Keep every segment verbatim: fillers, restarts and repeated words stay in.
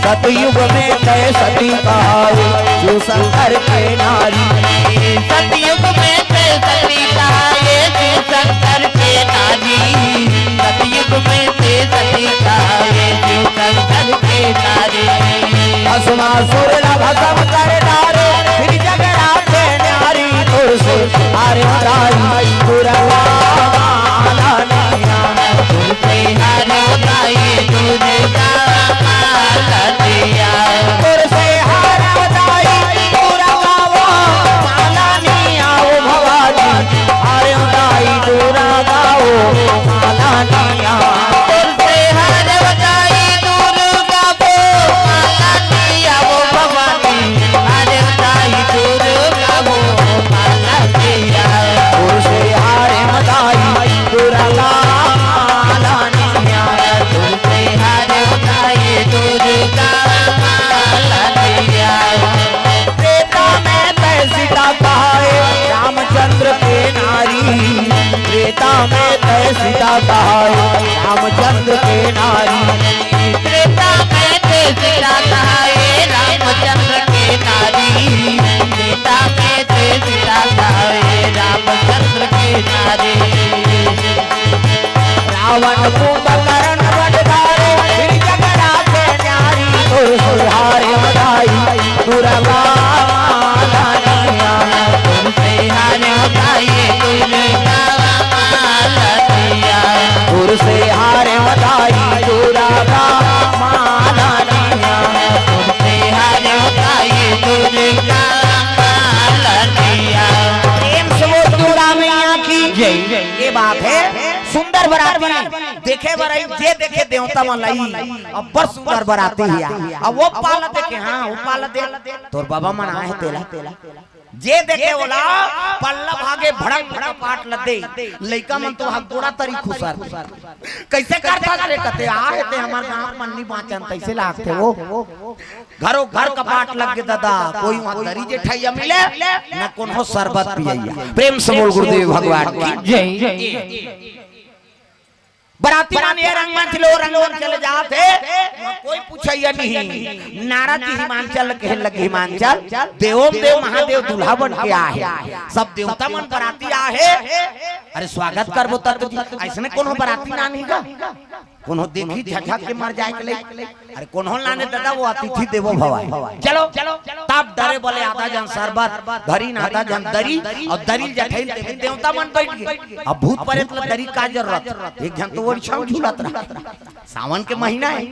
सतयुग में तय सती कहाए शिव शंकर के नारी। सतयुग में तय सती कहाए शिव शंकर के नारी। सतयुग में तय सती कहाए शिव शंकर के नारी। भस्मासुर ला भस्म कर डारे, फिर जगरा के नारी। तुलसी हारे दाई दुर्गा माला निया। तुलसी हारे दाई दुर्गा माला निया। तुलसी हारे दाई दुर्गा वो माला निया ओ भवानी। हारे दाई दुर्गा वो माला निया। तुलसी हारे दाई दुर्गा वो माला निया ओ भवानी। हारे दाई दुर्गा वो माला निया। तुलसी हारे दाई दुर्गा माला निया। तुलसी हारे दाई दुर्गा माला निया। त्रेता में तय सीता कहाए रामचंद्र के नारी। त्रेता में तय सीता कहाए रामचंद्र के नारी। त्रेता में तय सीता कहाए रामचंद्र के नारी। त्रेता में तय सीता कहाए रामचंद्र के नारी। रावण कुंभकर्ण वध धारे, फिर जगरा के नारी। तुलसी हारे दाई दुर्गा माला निया। तुलसी हारे दाई दुर्गा माला निया। तुलसी हारे दाई दुर्गा माला निया। तुलसी हारे दाई दुर्गा माला निया। प्रेम से बोल दुर्गा मैया की जय। ये बात है, सुंदर बराती देखे बर आई, जे देखे देवता मन ला, अब्बड़ सुंदर बराती हे। अब वो पाला देखे, हाँ, वो पाला दे, तोर बाबा मन आए हे तेला। जे देखे ओला पल्ला भागे भड़क भड़क पाट ल दे। लइका मन तो हगदोड़ा तरी खुसर। कइसे करथस रे कथे, आ हे ते हमर गाँव मन नी बाँचन, तइसे लागथे वो। घरो घर कपाट लग गे ददा, कोई वहाँ दरी जेठइया मिले, न कोनो सरबत पियइया। प्रेम से बोल गुरुदेव भगवान की जय। बराती मन ये रंगमंच ले ओ रंगमंच चले जात हे, वहाँ कोई पूछइया नहीं। नारद जी हिमांचल कहे लगे, हिमांचल देवों में देव महादेव दूल्हा बन के आए हे, सब देवता मन बराती आए हे। अरे स्वागत करबो तब तो जी, अइसने कोनो बराती ना नहीं गा। कोनो देखही झझक के मर जाए के लइक। अरे कोनो लाने ददा, वो अतिथि देवो भव आय। चलो, तब डरे बले आधा झन सरबत धरिन, आधा झन दरी, अउ दरी ल जठइन ते देवता मन बइठ गे। अब भूत परेत ल दरी का जरूरत? एक झन तो ओरिछा म झूलत रहा। सावन के महीना हे,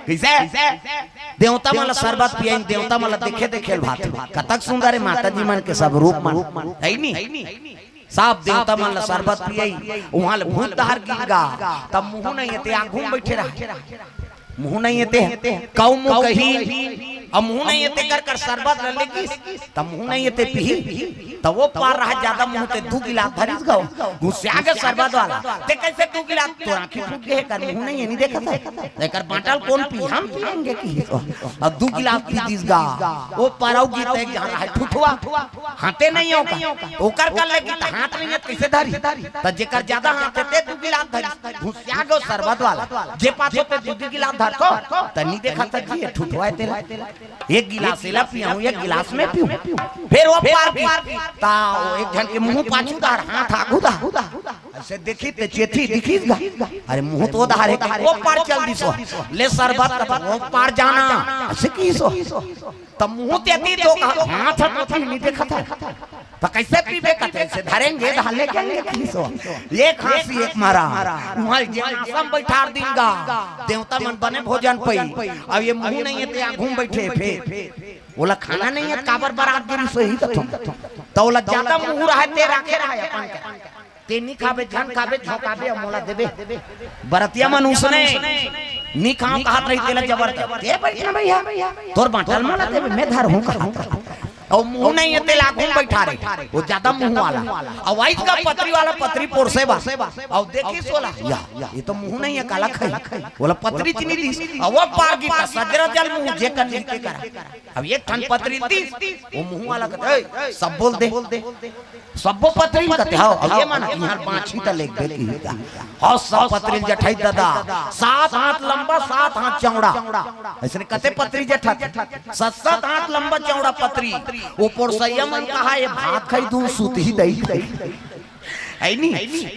कइसे? देवता मन ल सरबत पियाइन, देवता मन ल देखे देखे ल भात। कतक सुंदर हे माता जी मन के सब रूप मन, हे नी? सब देवता मन ल सरबत पियाई, उहाँ ले भूत डहर गिर गा, तब मुँह नहीं हे ते आगू म बइठे रहा। मुँह नहीं हे ते, कऊ मुँह कही, अब मुँह नहीं हे ते कर कर सरबत ल लेगिस, तब मुँह नहीं हे ते पीही, तब वो पार रहा जादा मुँह ते दू गिलास धरिस गा, घुसिया गे सरबत वाला। ते कइसे दू गिलास, तोर आँखी फूट गे हे कर, मुँह नहीं हे, नहीं देखत हे। एकर बाँटा ल कोन पी, हम पियेंगे किहिस। अब दू गिलास पी दिस गा, वो पार अउ गिर ते एक झन रहा ठुठवा। हाथे नहीं हो का? ओकर कर ले कि त हाथ नहीं हे, कइसे धरी? त जेकर जादा हाथ हे, ते दू गिलास धरी। घुसिया गो सरबत वाला। जे पाछो ते दू दू गिलास धरतो, त नहीं देखा त जी, ये ठुठवा हे तेला। एक गिलास एला पियाहूँ, एक गिलास मैं पीहूँ। फिर वो पार की, त वो एक झन के मुँह पाछू डहर, हाथ आगू डहर। अइसे देखी ते चेती दिखिस गा। अरे मुँह तो डहर हे, वो पार चल दिस। ले सरबत का वो पार जाना। अइसे किहिस। त मुँह ते दी तो कहा, हाथ ह तो नहीं देखत हे। त कइसे पीबे कथे, अइसे धरेंगे, धाले कहेंगे किहिस। एक हाँसी एक मारा। उहाँ ल जेनासा म बइठार दिन गा। देवता मन बने भोजन पई। अब ये मुँह नहीं हे ते आगू म बइठे फेर। ओला खाना नहीं हे, काबर बरात गिरिस होही कथों। त ओला जादा मुँह रहा हे ते राखे रहा हे अपन के। ते नी खाबे, झन खाबे, झोंकाबे, अउ मोला देबे। बरतिया मन उसने, नी खाँव कहत रही, तेला जबरदस्ती। ते बइठ ना भइया, तोर बाँटा ल मोला देबे, मैं धरहूँ कहत रहा। अउ मुंह नहीं हे, तेला आगू में बैठा रहे, वो ज्यादा मुंह वाला। अउ आइस गा पतरी वाला, पतरी पोरसे बर। अउ देखिस ओला, या, ये तो मुंह नहीं हे, काला खाही। ओला पतरी चीनी दिस, अउ वो पार गिस, सजरा जल मुंह, जेकर नहीं तेकर। अब एक ठन पतरी दिस, वो मुंह वाला कथे, "ए, सब बोल दे।" सब्बो पतरी ल कथे, "हव।" अब ये मन इहाँ बाछी त लेगबे किही गा। हव, सब पतरी ल जठाइस दादा, सात हाथ लंबा, सात हाथ चौड़ा। अइसने कते पतरी जठाथे, सात सात हाथ लंबा चौड़ा पतरी। वो पोरसइया मन कहा, "ये भात खाही, दूध सूतही दई खाही।" हे नी?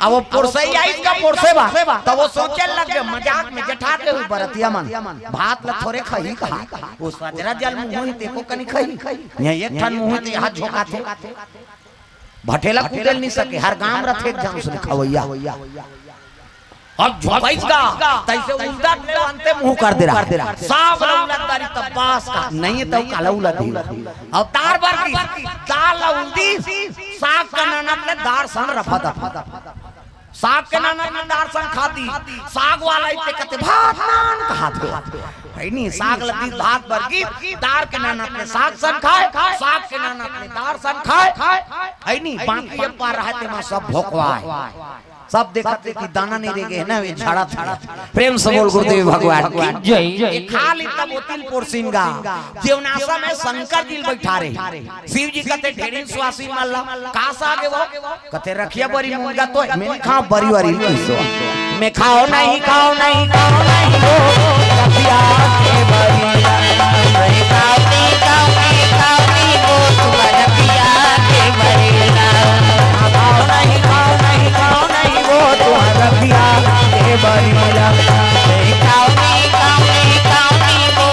अब वो पोरसइया आइस गा पोरसे बर, त वो सोचे लग गे, मजाक में जठा के हुई बरतिया मन, "भात ल थोरे खाही कहा, वो सजरा जल मुंह होही, तेको कनी खाही।" ये एक ठन मुंह होही, ते हाथ झोंकाथे। भठेला कूदे ल नइ सके, हर गांव रथे एक झन उसने खवइया। अब झोंकाइस गा, तइसे उलदत ले अंते मुंह कर दे रहा। साग ल उलद डारिस त बास का, नहीं त काला उलदही। अब दार बर दिस, दार ल उलदिस, साग के ननद ले दार सन रफा दफा। साग के ननद ले दार सन खा दिस, साग वाला इते कथे भात नान कहाथे। हे नी, साग ल दिस भात बर गिस, दार के ननद ले साग सन खाय, साग के ननद ले दार सन खाय। हे नी, बाकी एक बार रहे तेमा सब भोकवाय। सब देखत हे कि दाना नइ रेगे हे ना, ये झड़त हे। प्रेम से बोल गुरुदेव भगवान की जय। ये खा लिस तब ओती ल पोरसिन गा। जेवनासा में शंकर जी ल बैठा रहे। शिव जी कथे ढेरिन सुवासिन मन ला, "का साग हे वो?" कथे, "रखिया बरी मुनगा तो।" "मैं नइ खांव बरी वरी।" "मैं खांव नहीं, खांव नहीं, खांव नहीं वो रखिया के बरी।" "मैं खांव नहीं, खांव नहीं, खांव नहीं वो रखिया के बरी।" "खांव नहीं, खांव नहीं, खांव नहीं वो रखिया के बरी।" "मैं खांव नहीं, खांव नहीं, खांव नहीं वो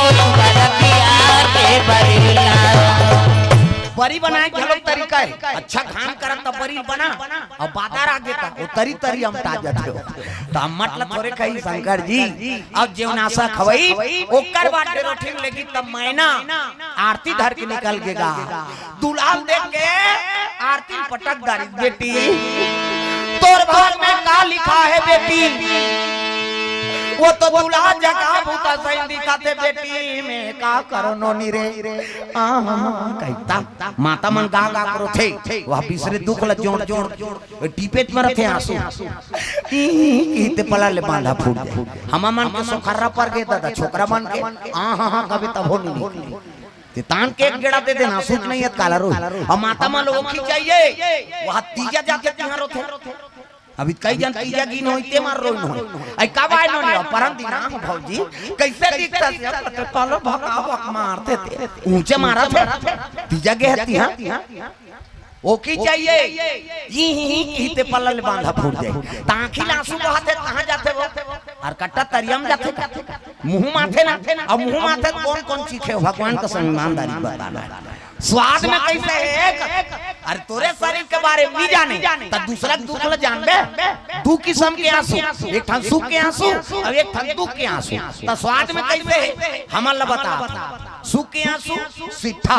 रखिया के बरी।" बरी बनाय के घलो तरीका हे। अच्छा घाम करत त बरी बना, अउ बादर आगे त वो तरी तरी अमटा जाथे। त अम्मट ल थोरे खाही शंकर जी। अब जेवनासा खवई, ओकर बाद डेरोठिन लेगी त मैना आरती धर के निकल गे गा। दुल्हा ल देख के आरती ल पटक डारिस, "बेटी, तोर भाग में का लिखा हे बेटी?" वो तो दुल्हा जगा भूता सही दिखाथे, "बेटी, मैं का करों नोनी रे।" आ, कहिथे। माता मन गा गा के रोथे, वो बिसरे दुख ल जोड़ जोड़ टीपेच म रथे आंसू। ई, ई, ई ते पला ले बांधा फूट जाय। हमर मन के सोखर्रा पर गे दादा, छोकरा मन के, आ, हा, हा, कबे तभो नइ निकले। ते तान के एक गेड़ा दे देना, सूत नहीं है काला रो। अब माता मन लोग की चाहिए, वहाँ तीजा जाथे तिहां रोथे। अभी कई जन तीजा गिन होई, ते मार रोइन होई। आई कब आय नोनी, परन दिन आ भौजी, कइसे दिखथस? काला भका भक मारथे ते। ऊंचे मारथे। तीजा गे हे तिहां। ओकी चाहिए। ई ही ही की ते पला ले बांधा फूट जाय। त आंखी ल आंसू बहाथे, कहां जाथे वो? अउ कट्टा तरिया म जाथे का? मुंह माथे ना। अब मुंह माथे त कोन कोन चीखे हो? भगवान का संग ईमानदारी बताना। स्वाद में कइसे हे? अरे तोरे शरीर के बारे में नइ जाने, त दूसरा के दुख ल जानबे। दू किसम के आंसू, एक ठन सुख के आंसू अउ एक ठन दुख के आंसू। त स्वाद में कइसे हे? हमन ल बता। सुख के आंसू सिट्ठा,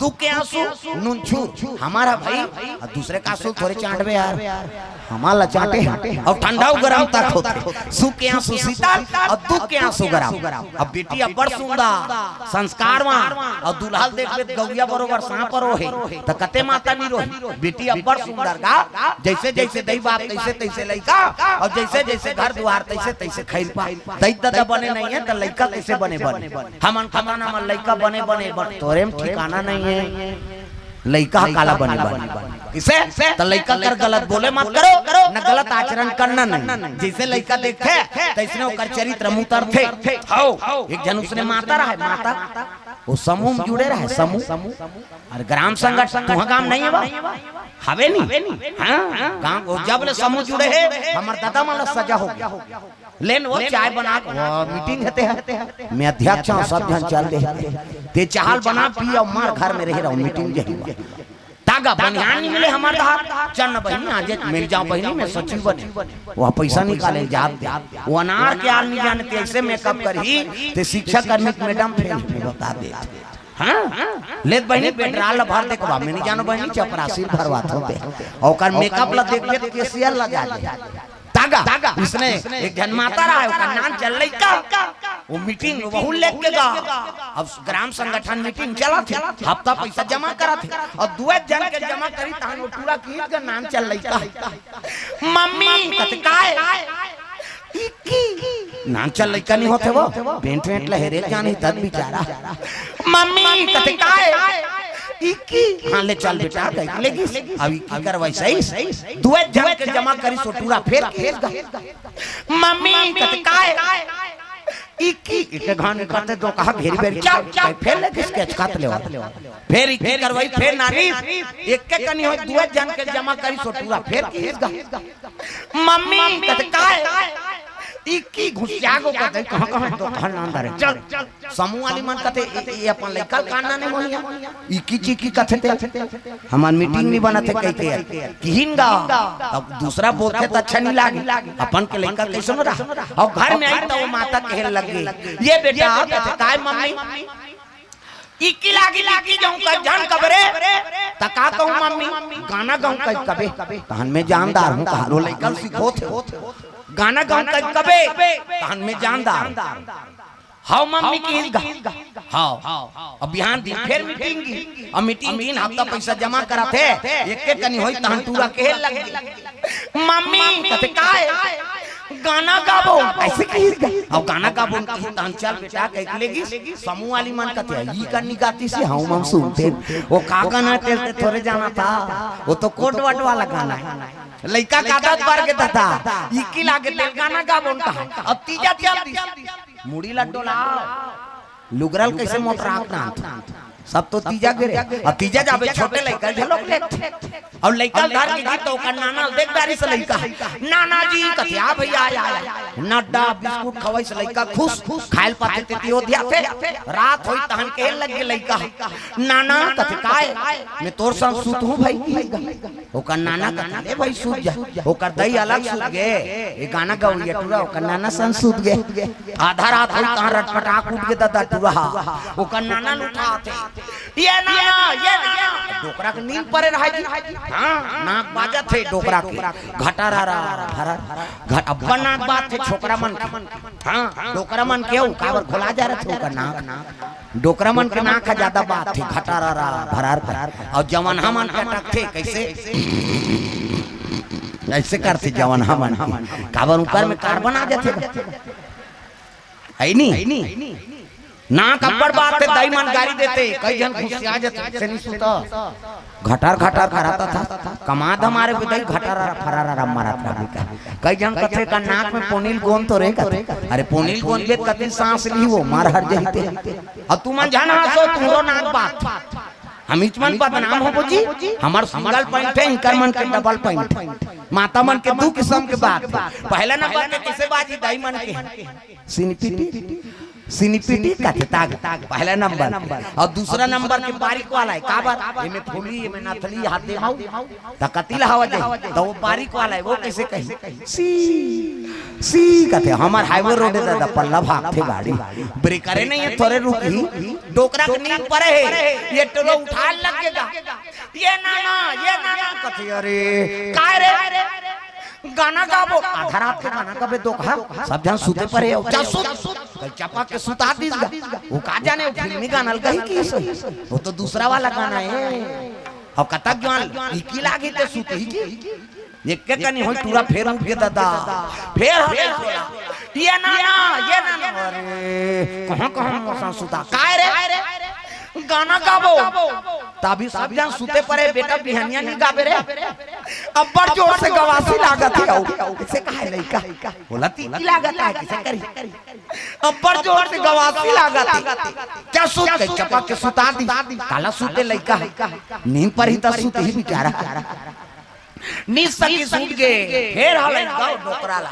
दुख के आंसू नूनछूर। हमर भाई, अउ दूसरे के आंसू थोरे चांटबे यार, हमर ला चांटे हे। अउ ठंडा अउ गरम तक होथे। सुख के आंसू शीतल अउ दुख के आंसू गरम। अब बेटी अब्बड़ सुंदर, संस्कारवान, अउ दूल्हा ल देखबे त गौरिया बरोबर सांप रोहे, त कते माता नइ रोही। बेटी अब्बड़ सुंदर गा, जइसे जइसे दई बाप तइसे तइसे लइका, अउ जइसे जइसे घर दुवार तइसे तइसे खइरपा। दई ददा बने नइ हे त लइका कइसे बने बने? हमन कतना मन लइका बने बने बन, तोरे म ठिकाना नइ हे। लइका ह काला बने बने? कइसे? त लइका कर गलत बोले मत करो, न गलत आचरण करना नहीं। जइसे लइका देखथे, तइसने ओकर चरित्र म उतरथे। हव, एक झन उसने माता रहय, माता, वो समूह म जुड़े रहय, समूह। अरे ग्राम संगठन तुंहर गांव नइ हे बा? हवे नी? हां, गांव वो जब ले समूह जुड़े हे, हमर ददा मन ला सजा हो गे। लेन वो चाय बना के, वो मीटिंग हे ते ह। मैं अध्यक्ष हंव, सब झन चल दे। ते चाय ल बना, पी अउ मार, घर में रहे रहो, मीटिंग जाही। त गा बनिहान नइ मिले हमर डहर। चल न बहिनी, आज एक मिल जांव बहिनी, मैं सचिव बनेंव। वो पइसा निकाले जात दे। वो अनार के आल नइ जाने, ते अइसे मेकअप करही, ते शिक्षा कर्मी के मैडम फेल हे, मैं बता दे। हां? ले त बहिनी, पेट्रोल ल भर दे के बा, मैं नइ जानों बहिनी, चपरासी ल भरवाथंव ते। अउ ओकर मेकअप ल देखबे त केसियर ल जा दे। त दागा, इसने एक झन माता रहा है, ओकर नान चल लइका, वो मीटिंग में वहू लेके गा। अब ग्राम संगठन मीटिंग चलत हे, हफ्ता पैसा जमा करत हे, अउ दुए झन के जमा करी, तहन वो टूरा किहिस गा नान चल लइका। मम्मी कथे काय? इक्की। नान चल लइका नहीं होथे वो, पेंट वेंट लहेरे जाने तब बिचारा। मम्मी कथे काय? इक्की। हाँ ले चल बेटा, कहि लेगिस। अब इक्की करवाइस, दुए झन के जमा करिस वो टूरा फेर किहिस गा। मम्मी कथे काय? इक्की। एक घान करते दो कहा घेरी बेरी चल, चल, फेर लेगिस के छकात ले। फेर इक्की करवाई, फेर नानी, एक के कनी होय, दुए झन के जमा करिस वो टूरा फेर किहिस गा। मम्मी कथे काय? इक्की घुसिया गो कथे, कहाँ, कहाँ दो कहा नान धरे। चल, समूह वाली मन कथे, "ए, ए अपन लइका ल कान नाने मोहिया, इक्की चिक्की कथे ते, हमर मीटिंग नहीं बनत हे," कहिके किहिन गा। अब दूसरा बोलथे त अच्छा नहीं लागे, अपन के लइका कइसन रहा। अउ घर में आई त वो माता कहे लगे, "ये बेटा," कथे, "काय मम्मी?" "इक्की लागी, इक्की जहूँ का झन कबे रे।" "त का कहूँ मम्मी?" "गाना गाहूँ कहि कबे, तहन में जानदार हूँ," कहा वो लइका ल सिखोथे। "गाना गाहूँ कहि कबे, तहन में जानदार हूँ।" "हव मम्मी," किहिस गा। "हव।" अब बिहान दिन फेर मीटिंग गिस, अब मीटिंग दिन हफ्ता पैसा जमा करत हे, एक के कनी होइस तहन टूरा कहे लग गे। "मम्मी," कथे, "काय?" "गाना गाबो," अइसे किहिस गा। "अब गाना गाबो," किहिस तहन चल बेटा कहिके लेगिस। समूह वाली मन कथे, "ई कनी गातिस हे, हव मम सुनतेन।" वो का गाना तेल ते थोरे जानत हस, वो तो कोट वट वाला गाना हे। लइका का आदत बर गे दादा, इक्की लागे तेल गाना गाबो कहा। अब तीजा चल दिस, मुड़ी ला डोला, लुगरा ल कइसे मोटरात नान। सब तो तीजा गे रे, अब तीजा जाबे छोटे लइका ल झलोक लेथे। अउ लइका ल धर के गिस त ओकर नाना ल देख डारिस लइका। "नाना जी," कथे, "आ भइया, आ, आ, आ।" नड्डा बिस्कुट खवाइस लइका खुस, खाय ल पाथे तेती ओधियाथे। रात होइस तहन कहे लग गे लइका, "नाना," कथे, "काय?" "में तोर संग सुतहूँ भई।" ओकर नाना कथे, "ले भई सुत जा।" ओकर दई अलग सुत गे, ये गाना गवइया टूरा, ओकर नाना संग सुत गे। आधा रात होइस तहाँ रटपटाक उठ गे दादा टूरा, ओकर नाना ल उठाथे, "ये नाना, ये नाना।" डोकरा के नींद परे रहय जी। हाँ, नाक बाजत हे डोकरा के, घटारारा, भरार, घट-, अब्बड़ नाक बाजथे छोकरा मन के। हाँ, डोकरा मन के अउ काबर घोला जा रथे ओकर नाक। डोकरा मन के नाक ह जादा बाजथे, घटारारा, भरार कर। अउ जवनहा मन के टकथे, कइसे? अइसे करथे जवनहा मन के। काबर ऊपर में कार्बन आ जाथे। हे नी? नाक अब्बड़ बाजथे, दई मन गारी देथे, कई झन घुसिया जाथे, से नहीं सुता। घटर घटर करत हस, कमा धमारे बे दई घटर फरार मारत रहा। कई झन कथे का नाक में पोनील गोंद तो रे कथे। अरे पोनील गोंद बे कति सांस ली वो, मार हर जही ते। अउ तुमन झन हंसो, तुमरो नाक बाजथे। हमीच मन बदनाम होबो जी, हमर सिंगल पॉइंट हे, इनकर मन के डबल पॉइंट हे। माता मन के दू किसम के बात हे। पहला नंबर के कइसे बाजी दई मन के? सिनिपिटी, सिनिपिटी कथे ताग, पहला नंबर। अउ दूसरा नंबर के बारीक वाला हे, काबर? एमे फूली, एमे नथली, हाथ दे माऊ, त कति ला हवा जाही, त वो बारीक वाला हे, वो कइसे कही? सी, सी कथे, हमर हाईवे रोड हे दादा, पल्ला भागथे गाड़ी, ब्रेकरे नहीं हे, थोरे रुकही, डोकरा के नींद परे हे, ये टोला उठाय लग गे गा, ये नाना, ये नाना कथे, अरे, काय रे? गाना गाबो, आधा रात के गाना गाबे तो कहा, सब झन सुते परे हो, चल सुत, कई चपा के सुता दिस गा। वो का जाने, वो फिल्मी गाना ल गही कि सही, वो तो दूसरा वाला गाना हे। अउ कतक जवान इकी लागी ते सुत ही की, एक के कनी होई टूरा फेर उठ गे दादा, फेर हो गई टोला। ये नाना, ये नाना, अरे, कहाँ, कहाँ मौसम सुता, काय रे? गाना गाबो। तभी सब झन सुते परे, बेटा बिहनिया नहीं गाबे रे। अब्बड़ जोर से गवासी लागत हे, अउ कइसे कहे लइका? बोला तीखी लागत हे, कइसे करी? अब्बड़ जोर से गवासी लागत हे। चल सुत, कई चपा के सुता दिस। काला सुते लइका, नींद परही त सुतही बेचारा। नी सकिस, सुत गे, फेर हलई गाओ डोकरा ला।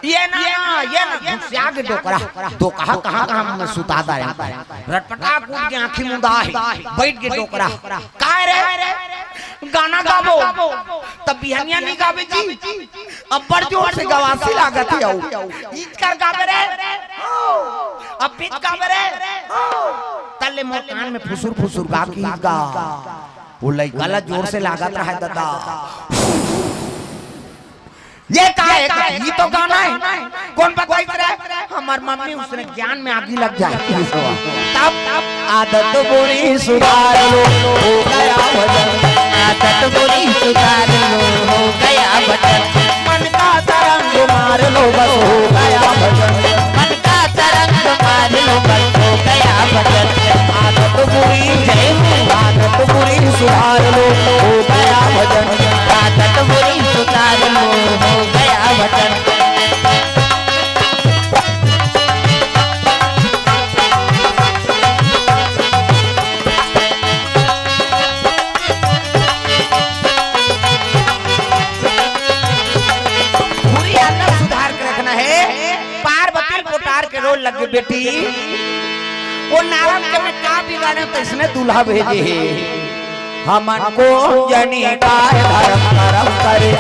ये ना, ये ना, घुसिया गे डोकरा। तो कहा, कहाँ, कहाँ में सुता दारेन। रटपटाक उठ गे, आँखी मुंदा हे, बइठ गे डोकरा। काय रे? गाना गाबो। त बिहनिया नहीं गाबे जी। अब्बड़ जोर से गवासी लागत हे अउ। इचकर गाबे रे। अब बीच गाबे रे। तले मोर कान में फुसुर फुसुर गा किहिस गा। वो लइका ला जोर से लागत रहय दादा। ये का है? ये तो गाना है। कौन बताई रे? हमार मम्मी, उसने ज्ञान में आगी लग जाती है। तब आदत बुरी सुधार लो, हो गया भजन। आदत बुरी सुधार लो, हो गया भजन। मन का तरंग मार लो, बस हो गया भजन। मन का तरंग मार लो, बस हो गया भजन। आदत बुरी, जय हो। आदत बुरी सुधार लो, हो गया भजन। आदत बुरी सुधार लो, हो गया भजन। बुरी आदत सुधार के रखना है। पार्वती कोटार के रोल लगे बेटी, वो नारद के में का बिगाड़े, तो इसने दूल्हा भेजे है। हमन कोन जनी काय धर्म करम करे।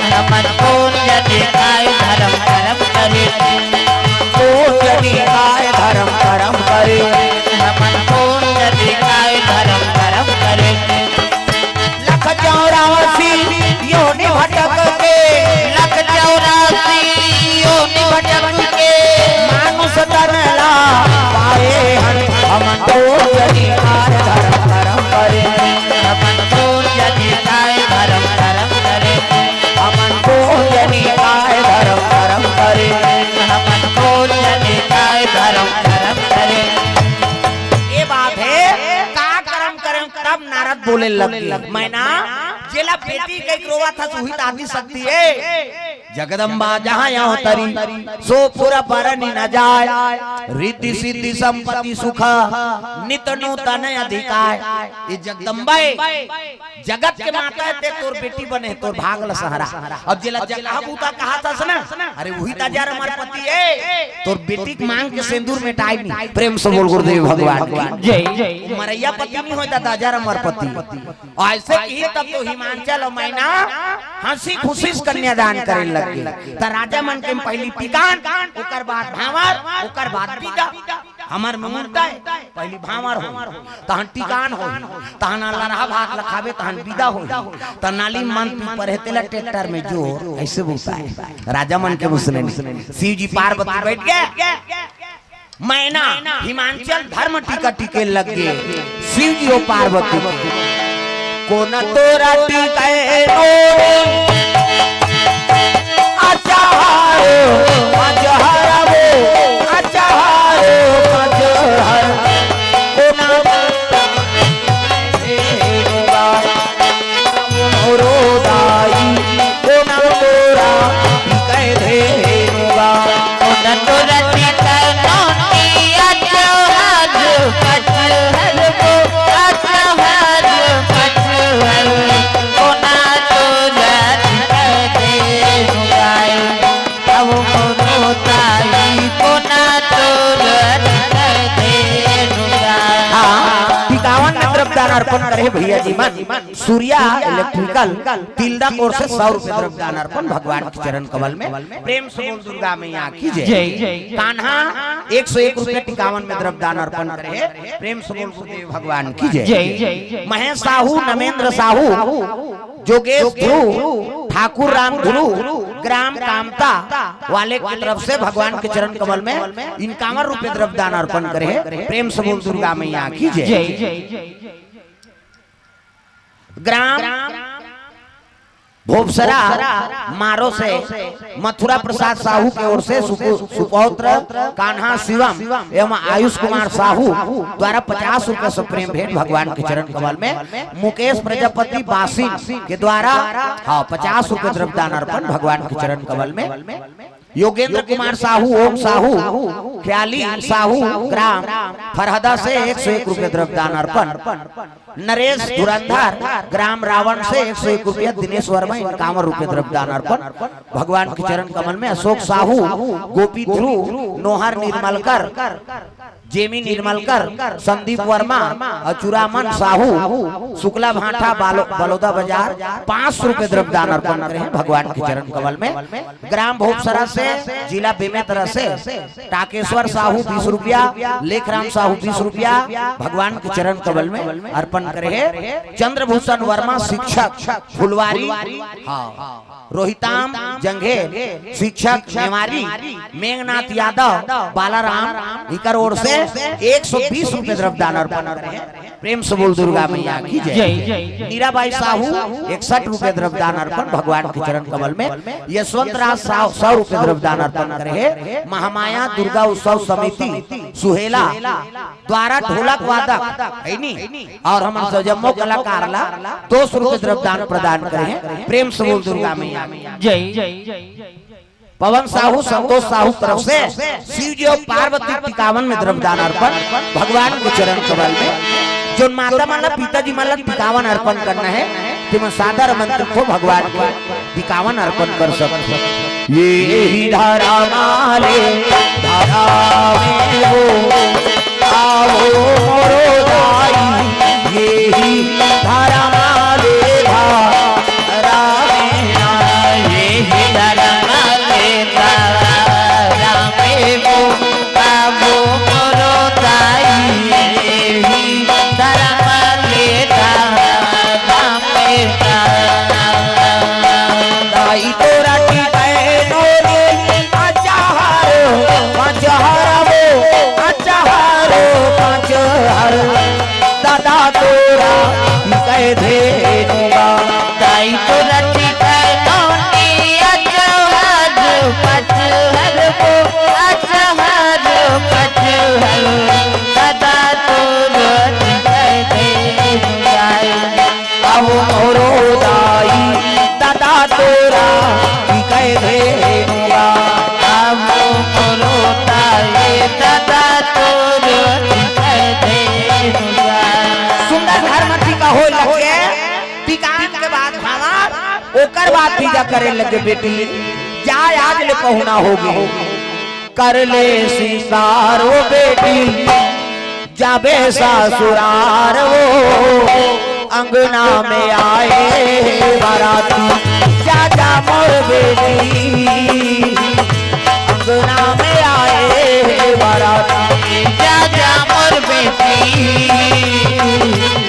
हमन कोन जनी काय धर्म करम करे। कोन जनी काय धर्म करम करे। हमन कोन जनी काय धर्म करम करे। लख चौरासी योनि भटक के। लख चौरासी योनि भटक के। मानुष तन ला पाए हन। हमन कोन जनी काय धर्म करम करे। हमन कोन जनी काय धर्म करम करे। हमन कोन जनी काय धर्म करम करे। हमन कोन जनी काय धर्म करम करे। ये बात है, का करम करे, तब नारद बोले लग गे, मैना, जेला बेटी कहिके रोवत हस, उही त आदि शक्ति है। जगदम्बा जहाँ यहाँ तरी, सो पुर बरनि न जाय। रिद्धि सिद्धि संपत्ति सुख, नित नूतन अधिकाय। ये जगदम्बा है, जगत के माता है, ते तोर बेटी बने, तोर भाग ल सहरा। अब जेला जगह बूता कहत हस ना, अरे उही त जा रे हमर पति है, तोर बेटी के मांग के सेंदूर मेटाय नहीं। प्रेम से बोल गुरुदेव भगवान की जय। मरैया पति नहीं होय त जा रे हमर पति। ऐसे की तब तो हिमांचल अउ मैना हंसी खुशी से कन्यादान करे लग गे। त राजा मन के पहली टिकान, ओकर बाद भांवर, ओकर बाद बिदा। हमर मुहूर्त है, पहली भांवर हो, तहन टिकान हो, तहन लरहा भात ल खाबे, तहन बिदा हो, त नाली मन पी परे तेला ट्रैक्टर में जोर, ऐसे बोलता है राजा मन के मुसने में। शिव जी पार्वती बैठ गए, मैना हिमांचल धर्म टीका टीके लग गए। शिव जी हो पार्वती के, कोन तोरा टीके नोरे। अचार, अजहर वो, अचार, अजहर। कोन मोरो दाई, कोन तोरा टीके धेनुगा। कोन तोरा टीके नोनी, अजहर, अजहर वो, अजहर, अजहर। कोन तोरा टीके धेनुगा। अब मोरो ताई कोन तोर टीके धेनुगा। हाँ, टिकावन में द्रव्य दान अर्पण करे भैया जी मन। सूर्या इलेक्ट्रिकल तिल्दा कोर से सौ रुपए द्रव्य दान अर्पण भगवान के चरण कमल में। प्रेम से बोल दुर्गा मैया की जय। जय। कान्हा एक सौ एक रुपए टिकावन में द्रव्य दान अर्पण करे। प्रेम से बोल गुरुदेव भगवान की जय। जय। महेश साहू, नमेंद्र साहू, जोगेश ध्रुव, ठाकुर राम ध्रुव, ग्राम कामता वाले की तरफ से भगवान के चरण कमल में इक्यावन रुपए द्रव्य दान अर्पण करे हे। प्रेम से बोल दुर्गा मैया की जय। जय। ग्राम भोपसरा मारो से मथुरा प्रसाद साहू के ओर से सुपु-, सुपौत्र कान्हा शिवम एवं आयुष कुमार साहू द्वारा पचास रुपए से प्रेम भेंट भगवान के चरण कमल में। मुकेश प्रजापति बासिन के द्वारा, हाँ, पचास रुपए द्रव्य दान अर्पण भगवान के चरण कमल में। योगेंद्र कुमार साहू, ओम साहू, ख्याली साहू, ग्राम फरहदा से एक सौ एक रुपए द्रव्य दान अर्पण। नरेश धुरंधर, ग्राम रावण से एक सौ एक रुपया, दिनेश वर्मा इक्यावन रुपए द्रव्य दान अर्पण भगवान के चरण कमल में। अशोक साहू, गोपी ध्रुव, नोहर निर्मलकर, जेमी निर्मलकर, संदीप वर्मा, अचुरामन साहू, शुक्ला भाठा, बालो-, बलौदा बाजार, पाँच सौ रुपए द्रव्य दान अर्पण करे हे भगवान के चरण कमल में। ग्राम भोपसरा से जिला बेमेतरा से टाकेश्वर साहू बीस रुपया, लेखराम साहू बीस रुपया भगवान के चरण कमल में अर्पण करे हे। चंद्रभूषण वर्मा शिक्षक फुलवारी, हाँ, रोहिताम जंघे शिक्षक नेवारी, मेघनाथ यादव बालाराम, इकर ओर से एक सौ बीस रुपये द्रव्यदान अर्पण करे हे। प्रेम से बोल दुर्गा मैया की जय। जय, जय, जय। मीराबाई साहू इकसठ रुपये द्रव्यदान अर्पण भगवान के चरण कमल में। यशवंत राज साहू सौ रुपये द्रव्यदान अर्पण करे हे। महामाया दुर्गा उत्सव समिति सुहेला द्वारा ढोलक वादक है नी, और हमन सब जम्मो कलाकार ला दो सौ रुपये द्रव्यदान प्रदान करे हे। प्रेम से बोल दुर्गा मैया। जय। पवन साहू, संतोष साहू तरफ से शिव जी और पार्वती टिकावन में द्रव्यदान अर्पण भगवान के चरण कमल में। जोन माता मन ला, पिताजी मन ला टिकावन अर्पण करना हे, तेमन सादर आमंत्रित हो भगवान के टिकावन अर्पण कर सकत हो। ये ही धरा माले धरा में वो, आवो मोरो दाई, ये ही धरा माले धरा में, ये ही धरा माले धरा में वो, आवो मोरो दाई, ये ही धरा माले धरा में। दाई तोरा टिकाए नोरे, अचाहारो, अचाहारो, अचाहारो, अचाहारो, दादा तोरा टिकाए धेनुबा। दाई तोरा टिकाए नोरे, अचाहारो, अचाहारो, अचाहारो, अचाहारो, दादा तोरा टिकाए धेनुबा। अब मोरो दाई दादा तोरा टिकाए धेनुबा। अब मोरो दाई दादा तोरा टिकाए धेनुबा। सुंदर धर्म टीका होय लगे, टिकान के बाद हमार, ओकर बाद तीजा करे लगे बेटी, जा आज ले पहुना होगे। कर ले सिंगार ओ बेटी, जाबे ससुरार वो, अंगना में आए बाराती, जा जा मोर बेटी, अंगना में आए बाराती, जा जा मोर बेटी,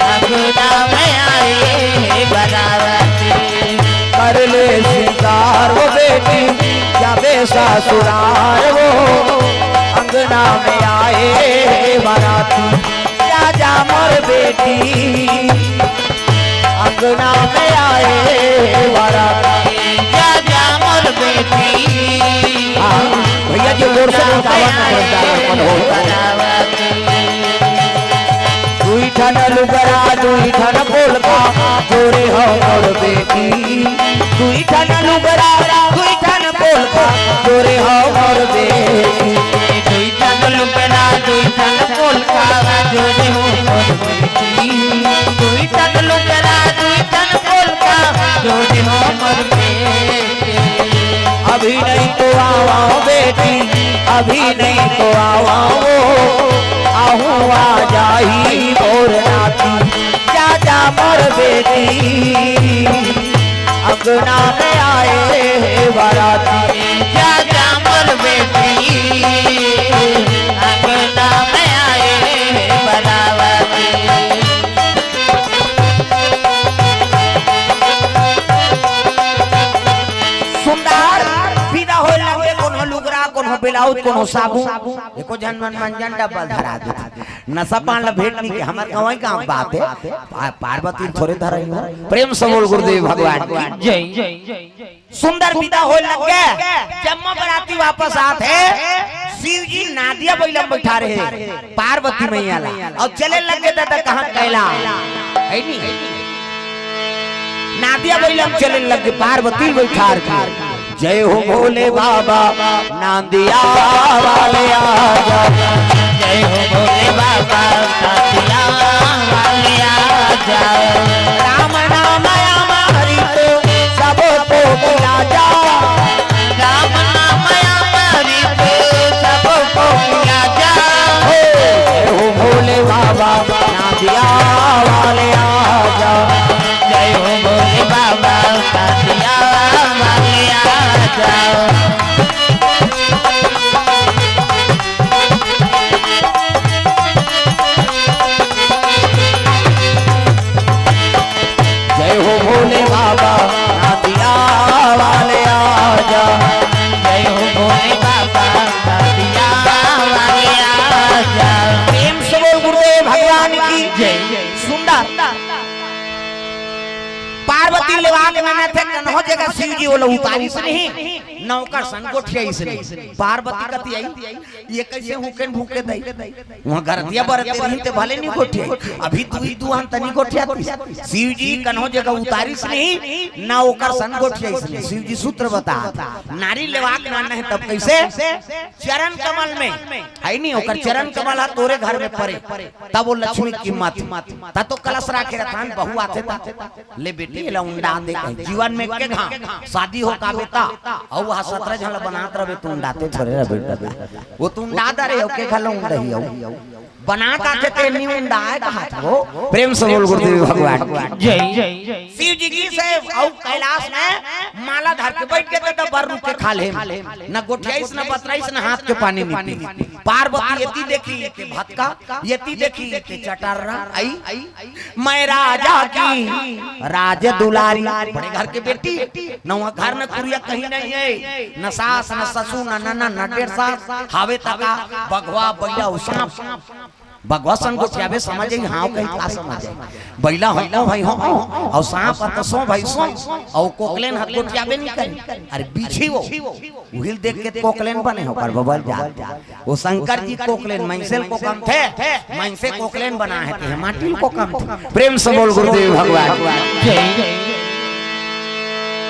अंगना में आए बाराती। कर ले सिंगार वो बेटी, जाबे ससुरार वो, अंगना में आए बाराती, जा जा मोर बेटी, अंगना में आए बाराती, जा जा मोर बेटी। हाँ, भैया जी, जोर से गावा ना, जोरदार अर्पण हो। दुई ठन लुगरा, दुई ठन पोलका, जोरे हो मोर बेटी। दुई ठन लुगरा, दुई ठन पोलका, जोरे हो मोर बेटी। दुई ठन लुगरा, दुई ठन पोलका, जोरे हो मोर बेटी। दुई ठन लुगरा, दुई ठन पोलका, जोरे हो मोर बेटी। अभी नहीं तो आवा बेटी, अभी नहीं तो आवा वो, आहू आ जाही मोर नाती, जा जा मोर बेटी, अंगना में आए हे बाराती, जा जा मोर बेटी, अंगना में आए हे बाराती। सुंदर विदा होय लगे, कोनो लुगरा, कोनो ब्लाउज, कोनो साबुन, एको झन मन मंजन डब्बा धरा दे। नशा पान ला भेंट नहीं के, हमर गंवई गांव बात हे। पा-, पार्वती थोरे धरई हो। प्रेम से बोल गुरुदेव भगवान की। जय। सुंदर विदा होय लगे, जम्मो बराती वापस आत हे। शिव जी नादिया बइला म बइठारे हे पार्वती मैया ला, अउ चले लगे दादा कहाँ कैलाश, है नी? नादिया बइला म चले लगे पार्वती बइठार के। जय हो भोले बाबा, नांदिया वाले आजा। जय हो भोले बाबा, नांदिया वाले आजा। राम नाम अमृत सबको पिला जा। राम नाम अमृत सबको पिला जा। हो, जय हो भोले बाबा, नांदिया वाले आजा। जय हो भोले बाबा, नांदिया वाले आजा। सुंदर। पार्वती लेवा के ननद हे, कन्हो जगह शिव जी ओला उतारिस नहीं, न ओकर संग गोठियाइस नहीं। पार्वती कति आई, ये कइसे हुकेन भूके दई? उहाँ गरतिया बरते रहिन ते भले नहीं गोठियाई, अभी तू ही तू हन तनी गोठियातिस। शिव जी कन्हो जगह उतारिस नहीं, न ओकर संग गोठियाइस नहीं। शिव जी सूत्र बता, नारी लेवा के ननद हे तब कइसे? चरण कमल में, हे नहीं, ओकर चरण कमल ह तोरे घर में परे, तब वो लक्ष्मी की कीमत। त तो कलश राखे रथन, बहू आथे त, ले बेटी, एला उंडा दे कहे। जीवन में के घाम, शादी हो का बेटा, अउ वह सतरा झन ला बनात रहे, तू उंडाते थोरे रह बेटा। वो तू उंडा दे रहे हो, के घलो उंडही हो। बना का थे ते नी उंडाए कहा था वो। प्रेम से बोल गुरुदेव भगवान की। जय। शिव जी की से अउ कैलाश में माला धर के बैठ गए थे, तो बर रुक के खा ले। न गोठियाइस, न बतराइस, न हाथ के पानी नहीं पी। पार्वती एती देखी के भतका, एती देखी के चटर्रा। आई, मैं राजा की राज दुलारी, बड़े घर के बेटी, न वहाँ घर न कुरिया कहीं नहीं है, न सास न ससुर न ननद न डेढ़ सास, हावे तका बघवा बइला अउ सांप। बघवा संग गोठियाबे समझ आई, हाँ कहीं का समझ आई। बइला हो, हो भाई हो, अउ सांप त सो भाई सो, अउ कोकलेन ह गोठियाबे नहीं करे। अरे बीछी वो, उहिल देख के कोकलेन बने हो, पर बबल जा। वो शंकर जी कोकलेन, मनसे ल कोकम थे, मनसे कोकलेन बना हे, ते माटी ल कोकम थे। प्रेम से बोल गुरुदेव भगवान। जय।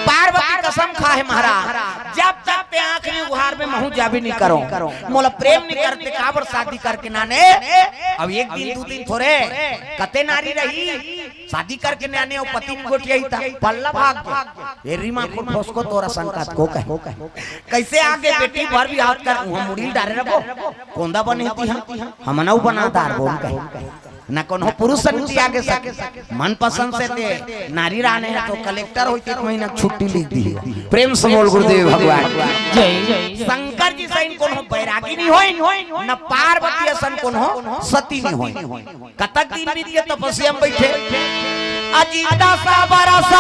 पार्वती कसम खा हे महाराज, जब तक ते आँख नहीं उघारबे महूँ जाबे नहीं करो। मोला प्रेम नहीं करते, काबर शादी करके नाने। अब एक दिन, दू दिन थोरे, कते नारी रही, शादी करके नाने अउ पति नहीं गोठियाही त पल्ला भाग गया। ए रीमा को ठोसको तोरा संकात को कहे। कइसे आगे बेटी भर भी हाथ कर, उहाँ मुड़ी डारे रखो। कोंदा बने ती हम, हमन अउ बना दार बोल कहे। न कोनो पुरुष संग आगे सके। मनपसंद से ते नारी राने हे तो कलेक्टर होई, एक महीना छुट्टी लिख दी। प्रेम से बोल गुरुदेव भगवान। जय। शंकर जी सही कोनो बैरागी नहीं होई, न पार्वती असन कोनो सती नहीं होई। कतक दिन बीत गए तपस्या में बैठे। अजी दस बरस,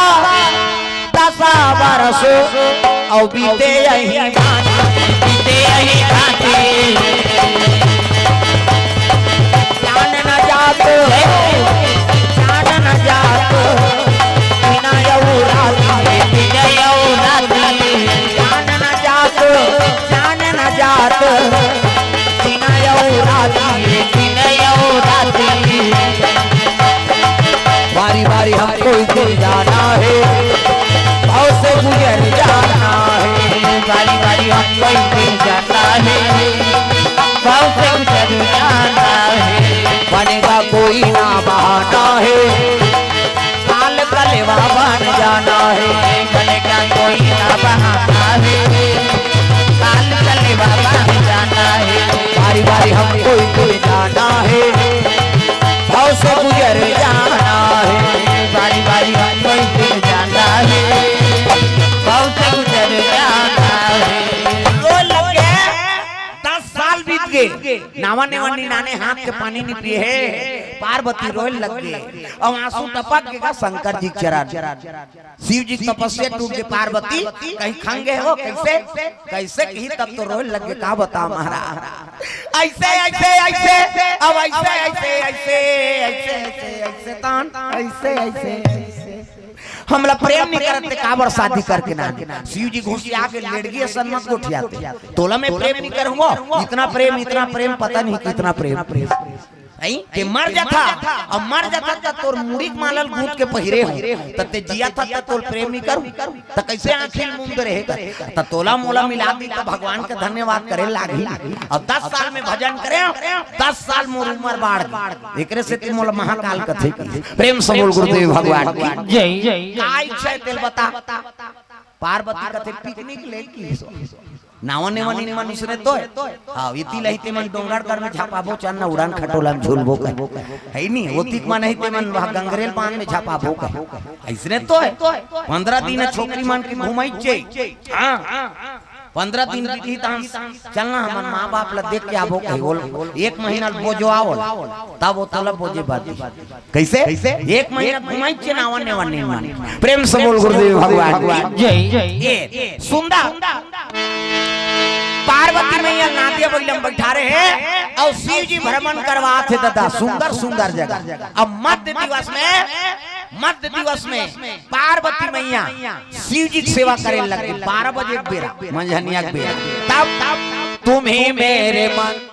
दस बरस, अउ बीते यही भांति, बीते यही भांति। जान न जात, जान न जात, बिना यऊ राती, बिना यऊ राती। जान न जात, जान न जात, बिना यऊ राती, बिना यऊ राती। बारी बारी हमको इधर जाना है, भाव से गुजर जाना है। बारी बारी हमको इधर जाना है, भाव से गुजर जाना है। बनेगा कोई ना बहाना है, काल कलेवा बन जाना है। बनेगा कोई ना बहाना है, काल कलेवा बन जाना है। बारी बारी हमको इधर जाना है, भाव से गुजर जाना है। बारी बारी हमको इधर जाना है, भाव से गुजर जाना है। रोए लग गए, दस साल बीत गए, नावा नेवा निनाने हाथ के पानी नहीं पिए हे। पार्वती रोए लग गए, अउ आंसू टपक गए का शंकर जी के चरण। शिव जी के तपस्या टूट गए, पार्वती कहीं खंग गए हो, कइसे, कइसे कही तब तो रोए लग गए। का बता महाराज, अइसे, अइसे, अइसे, अब अइसे, अइसे, अइसे, अइसे, अइसे, अइसे, तान, अइसे, अइसे, अइसे। हमला प्रेम नहीं करत ते काबर शादी करके ना। शिव जी घुसिया के लेड़गी असन मत गोठियाते। तोला मैं प्रेम नहीं करूंगा, इतना प्रेम, इतना प्रेम, पता नहीं कितना प्रेम। नहीं, ते मर जाथा, अब मर जाथा त तोर मुड़ी के माला ल गूंथ के पहिरे हो, त ते जियाथा त तोर प्रेम नहीं करू, त कइसे आंखी ल मूंद रहे? त तोला मोला मिला दी त भगवान के धन्यवाद करे लागी। अब दस साल में भजन करे, दस साल मोर उम्र बाढ़ गई। एकरे सेती मोला महाकाल कथे की। प्रेम से बोल गुरुदेव भगवान की। जय। का इच्छा हे तेल बता। पार्वती कथे पिकनिक ले की। नावा नेवा नीन मन उसने तो हे। हाँ, इति लही ते मन डोंगरगढ़ में झापाबो, चान ना उड़ान खटोला में झूलबो कहे। हे नहीं, ओतिक मन ही ते मन वहाँ गंगरेल बांध में झापाबो कहे। अइसने तो हे। पंद्रह दिन छोकरी मन के घुमाई चे। हाँ। पंद्रह दिन बीती तहन चलना हमन माँ बाप ला देख के आबो कहे। बोल, एक महीना बोजो आवल, तब वो तोला बोजे बादी। कइसे? एक महीना घुमाई चे नावा नेवा नीन मन। प्रेम से बोल गुरुदेव भगवान की। जय। ए, सुंदर। पार्वती मैया नांदिया बइला म बइठारे हे अउ शिव जी भ्रमण करवात हे दादा, सुंदर सुंदर जगह। अब मध्य दिवस में, मध्य दिवस में पार्वती मैया शिव जी के सेवा करे लगे बारह बजे के बेरा, मंझनिया के बेरा। तब, तब तुम्ही मेरे मन